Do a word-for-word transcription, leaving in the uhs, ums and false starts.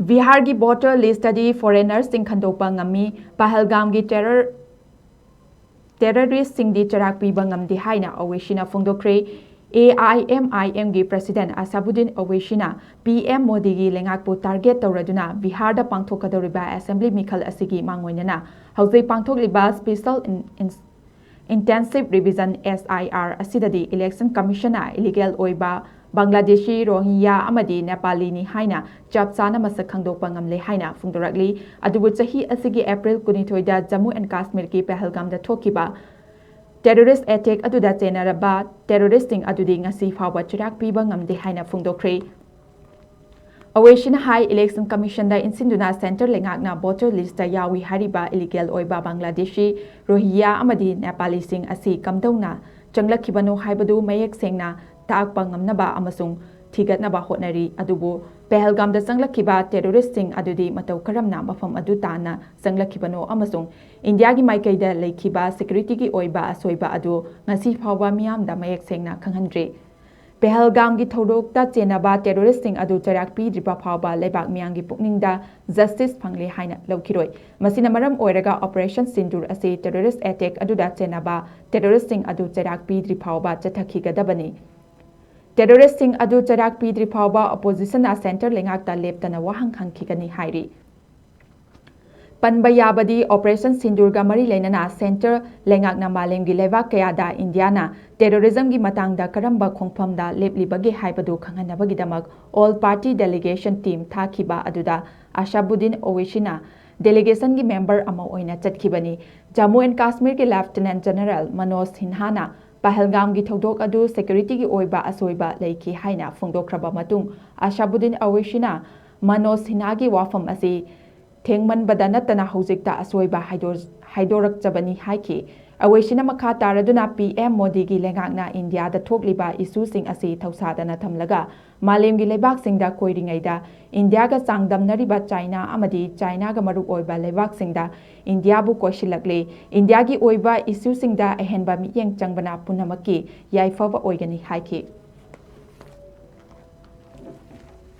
ꯕꯤꯍꯥꯔꯒꯤ ꯚꯣꯇꯔ ꯂꯤꯁꯇꯗꯤ ꯐꯣꯔꯦꯅꯔꯁꯤꯡ ꯈꯟꯗꯣꯛꯄ ꯉꯝꯃꯤ꯫ ꯄꯍꯜꯒꯥꯝꯒꯤ ꯇꯦꯔꯔ ꯇꯦꯔꯔꯤꯁꯁꯤꯡꯗꯤ ꯆꯩꯔꯥꯛ ꯄꯤꯕ ꯉꯝꯗꯦ ꯍꯥꯏꯅ ꯑꯣꯋꯦꯁꯤꯅ ꯐꯣꯡꯗꯣꯛꯈ꯭ꯔꯦ꯫ ꯑꯦ ꯑꯥꯏ ꯑꯦꯝ ꯑꯥꯏ ꯑꯦꯝꯒꯤ ꯄ꯭ꯔꯁꯤꯗꯦꯟ ꯑꯁꯥꯕꯨꯗꯤꯟ ꯑꯣꯋꯦꯁꯤꯅ ꯄꯤ ꯑꯦꯝ ꯃꯣꯗꯤꯒꯤ ꯂꯩꯉꯥꯛꯄꯨ ꯇꯥꯔꯒꯦꯠ ꯇꯧꯔꯗꯨꯅ ꯕꯤꯍꯥꯔꯗ ꯄꯥꯡꯊꯣꯛꯀꯗꯧꯔꯤꯕ ꯑꯦꯁꯦꯝꯕ꯭ꯂꯤ ꯃꯤꯈꯜ ꯑꯁꯤꯒꯤ ꯃꯥꯡꯑꯣꯏꯅꯅ ꯍꯧꯖꯤꯛ ꯄꯥꯡꯊꯣꯛꯂꯤꯕ ꯁ꯭ꯄꯦꯁꯦꯜ ꯏꯟ- ꯏꯟ- ꯏꯟꯇꯦꯟꯁꯤꯚ ꯔꯤꯚꯤꯖꯟ, ꯑꯦꯁ ꯑꯥꯏ ꯑꯥꯔ, ꯑꯁꯤꯗꯗꯤ ꯏꯂꯦꯛꯁꯟ ꯀꯃꯤꯁꯟꯅ ꯏꯂꯤꯒꯦꯜ ꯑꯣꯏꯕ ꯕꯪꯒ꯭ꯂꯥꯗꯦꯁꯤ, ꯔꯣꯍꯤꯡꯌꯥ ꯑꯃꯗꯤ ꯅꯦꯄꯥꯂꯤꯅꯤ ꯍꯥꯏꯅ ꯆꯞ ꯆꯥꯅ ꯃꯁꯛ ꯈꯪꯗꯣꯛꯄ ꯉꯝꯂꯦ ꯍꯥꯏꯅ ꯐꯣꯡꯗꯣꯔꯛꯂꯤ꯫ ꯑꯗꯨꯕꯨ ꯆꯍꯤ ꯑꯁꯤꯒꯤ ꯑꯦꯄ꯭ꯔꯤꯜ ꯀꯨꯟꯅꯤꯊꯣꯏꯗ ꯖꯝꯃꯨ ꯑꯦꯟ ꯀꯥꯁꯃꯤꯔꯒꯤ ꯄꯍꯜꯒꯥꯝꯗ ꯊꯣꯛꯈꯤꯕ ꯇꯦꯔꯣꯔꯤꯁ ꯑꯦꯇꯦꯛ ꯑꯗꯨꯗ ꯆꯦꯟꯅꯔꯕ ꯇꯦꯔꯣꯔꯤꯁꯁꯤꯡ ꯑꯗꯨꯗꯤ ꯉꯁꯤ ꯐꯥꯎꯕ ꯆꯩꯔꯥꯛ ꯄꯤꯕ ꯉꯝꯗꯦ ꯍꯥꯏꯅ ꯐꯣꯡꯗꯣꯛꯈ꯭ꯔꯦ꯫ ꯑꯣꯋꯦꯁꯤꯅ ꯍꯥꯏ, ꯏꯂꯦꯛꯁꯟ ꯀꯃꯤꯁꯟꯗ ꯏꯟꯁꯤꯟꯗꯨꯅ ꯁꯦꯟꯇꯔ ꯂꯩꯉꯥꯛꯅ ꯚꯣꯇꯔ ꯂꯤꯁꯇ ꯌꯥꯎꯏ ꯍꯥꯏꯔꯤꯕ ꯏꯂꯤꯒꯦꯜ ꯑꯣꯏꯕ ꯕꯪꯒ꯭ꯂꯥꯗꯦꯁꯤ, ꯔꯣꯍꯤꯌꯥ ꯑꯃꯗꯤ ꯅꯦꯄꯥꯂꯤꯁꯤꯡ ꯑꯁꯤ ꯀꯝꯗꯧꯅ ꯆꯪꯂꯛꯈꯤꯕꯅꯣ ꯍꯥꯏꯕꯗꯨ ꯃꯌꯦꯛ ꯁꯦꯡꯅ ꯇꯥꯛꯄ ꯉꯝꯅꯕ ꯑꯃꯁꯨꯡ ꯊꯤꯒꯠꯅꯕ ꯍꯣꯠꯅꯔꯤ꯫ ꯑꯗꯨꯕꯨ ꯄꯦꯍꯜꯒꯥꯝꯗ ꯆꯪꯂꯛꯈꯤꯕ ꯇꯦꯔꯣꯔꯤꯁꯁꯤꯡ ꯑꯗꯨꯗꯤ ꯃꯇꯧ ꯀꯔꯝꯅ ꯃꯐꯝ ꯑꯗꯨ ꯇꯥꯟꯅ ꯆꯪꯂꯛꯈꯤꯕꯅꯣ ꯑꯃꯁꯨꯡ ꯏꯟꯗꯤꯌꯥꯒꯤ ꯃꯥꯏꯀꯩꯗ ꯂꯩꯈꯤꯕ ꯁꯦꯀ꯭ꯌꯨꯔꯤꯇꯤꯒꯤ ꯑꯣꯏꯕ ꯑꯁꯣꯏꯕ ꯑꯗꯨ ꯉꯁꯤ ꯐꯥꯎꯕ ꯃꯤꯌꯥꯝꯗ ꯃꯌꯦꯛ ꯁꯦꯡꯅ ꯈꯪꯍꯟꯗ꯭ꯔꯤ꯫ ꯄꯦꯍꯜꯒꯥꯝꯒꯤ ꯊꯧꯗꯣꯛꯇ ꯆꯦꯟꯅꯕ ꯇꯦꯔꯣꯔꯤꯁꯁꯤꯡ ꯑꯗꯨ ꯆꯩꯔꯥꯛ ꯄꯤꯗ꯭ꯔꯤꯕ ꯐꯥꯎꯕ ꯂꯩꯕꯥꯛ ꯃꯤꯌꯥꯝꯒꯤ ꯄꯨꯛꯅꯤꯡꯗ ꯖꯁꯇꯤꯁ ꯐꯪꯂꯦ ꯍꯥꯏꯅ ꯂꯧꯈꯤꯔꯣꯏ꯫ ꯃꯁꯤꯅ ꯃꯔꯝ ꯑꯣꯏꯔꯒ ꯑꯣꯄꯔꯦꯁꯟ ꯁꯤꯟꯗꯨꯔ ꯑꯁꯤ ꯇꯦꯔꯣꯔꯤꯁ ꯑꯦꯇꯦꯛ ꯑꯗꯨꯗ ꯆꯦꯟꯅꯕ ꯇꯦꯔꯣꯔꯤꯁꯁꯤꯡ ꯑꯗꯨ ꯆꯩꯔꯥꯛ ꯄꯤꯗ꯭ꯔꯤ ꯐꯥꯎꯕ ꯆꯠꯊꯈꯤꯒꯗꯕꯅꯤ꯫ ꯇꯦꯔꯣꯔꯤꯁꯁꯤꯡ ꯑꯗꯨ ꯆꯩꯔꯥꯛ ꯄꯤꯗ꯭ꯔꯤ ꯐꯥꯎꯕ ꯑꯣꯄꯣꯖꯤꯁꯟꯅ ꯁꯦꯟꯇꯔ ꯂꯩꯉꯥꯛꯇ ꯂꯦꯞꯇꯅ ꯋꯥꯍꯪ ꯍꯪꯈꯤꯒꯅꯤ ꯍꯥꯏꯔꯤ꯫ ꯄꯟꯕ ꯌꯥꯕꯗꯤ, ꯑꯣꯄꯔꯦꯁꯟ ꯁꯤꯟꯗꯨꯔꯒ ꯃꯔꯤ ꯂꯩꯅꯅ ꯁꯦꯟꯇꯔ ꯂꯩꯉꯥꯛꯅ ꯃꯥꯂꯦꯝꯒꯤ ꯂꯩꯕꯥꯛ ꯀꯌꯥꯗ ꯏꯟꯗꯤꯌꯥꯅ ꯇꯦꯔꯣꯔꯤꯖꯝꯒꯤ ꯃꯇꯥꯡꯗ ꯀꯔꯝꯕ ꯈꯣꯡꯐꯝꯗ ꯂꯦꯞꯂꯤꯕꯒꯦ ꯍꯥꯏꯕꯗꯨ ꯈꯪꯍꯟꯅꯕꯒꯤꯗꯃꯛ ꯑꯣꯜ ꯄꯥꯔꯇꯤ ꯗꯦꯂꯤꯒꯦꯁꯟ ꯇꯤꯝ ꯊꯥꯈꯤꯕ ꯑꯗꯨꯗ ꯑꯁꯥꯕꯨꯗꯤꯟ ꯑꯣꯋꯦꯁꯤꯅ ꯗꯦꯂꯤꯒꯦꯁꯟꯒꯤ ꯃꯦꯝꯕꯔ ꯑꯃ ꯑꯣꯏꯅ ꯆꯠꯈꯤꯕꯅꯤ꯫ ꯖꯝꯃꯨ ꯑꯦꯟ ꯀꯥꯁꯃꯤꯔꯒꯤ ꯂꯦꯐꯇꯤꯅꯦꯟ ꯖꯦꯅꯔꯦꯜ ꯃꯅꯣꯖ ꯁꯤꯟꯍꯥꯅ ꯄꯍꯜꯒꯥꯝꯒꯤ ꯊꯧꯗꯣꯛ ꯑꯗꯨ ꯁꯦꯀ꯭ꯌꯨꯔꯤꯇꯤꯒꯤ ꯑꯣꯏꯕ ꯑꯁꯣꯏꯕ ꯂꯩꯈꯤ ꯍꯥꯏꯅ ꯐꯣꯡꯗꯣꯛꯈ꯭ꯔꯕ ꯃꯇꯨꯡ, ꯑꯁꯥꯕꯨꯗꯤꯟ ꯑꯣꯋꯦꯁꯤꯅ ꯃꯅꯣꯖ ꯁꯤꯟꯍꯥꯒꯤ ꯋꯥꯐꯝ ꯑꯁꯤ ꯊꯦꯡꯃꯟꯕꯗ ꯅꯠꯇꯅ ꯍꯧꯖꯤꯛꯇ ꯑꯁꯣꯏꯕ ꯍꯥꯏꯗꯣ-, ꯍꯥꯏꯗꯣꯔꯛꯆꯕꯅꯤ ꯍꯥꯏꯈꯤ꯫ ꯑꯣꯋꯦꯁꯤꯅ ꯃꯈꯥ ꯇꯥꯔꯗꯨꯅ ꯄꯤ ꯑꯦꯝ ꯃꯣꯗꯤꯒꯤ ꯂꯩꯉꯥꯛꯅ ꯏꯟꯗꯤꯌꯥꯗ ꯊꯣꯛꯂꯤꯕ ꯏꯁꯨꯁꯤꯡ ꯑꯁꯤ ꯊꯧꯁꯥꯗꯅ ꯊꯝꯂꯒ ꯃꯥꯂꯦꯝꯒꯤ ꯂꯩꯕꯥꯛꯁꯤꯡꯗ ꯀꯣꯏꯔꯤꯉꯩꯗ ꯏꯟꯗꯤꯌꯥꯒ ꯆꯥꯡꯗꯝꯅꯔꯤꯕ ꯆꯥꯏꯅꯥ ꯑꯃꯗꯤ ꯆꯥꯏꯅꯥꯒ ꯃꯔꯨꯞ ꯑꯣꯏꯕ ꯂꯩꯕꯥꯛꯁꯤꯡꯗ ꯏꯟꯗꯤꯌꯥꯕꯨ ꯀꯣꯏꯁꯤꯜꯂꯛꯂꯤ꯫ ꯏꯟꯗꯤꯌꯥꯒꯤ ꯑꯣꯏꯕ ꯏꯁꯨꯁꯤꯡꯗ ꯑꯍꯦꯟꯕ ꯃꯤꯠꯌꯦꯡ ꯆꯪꯕꯅ ꯄꯨꯝꯅꯃꯛꯀꯤ ꯌꯥꯏꯐꯕ ꯑꯣꯏꯒꯅꯤ ꯍꯥꯏꯈꯤ꯫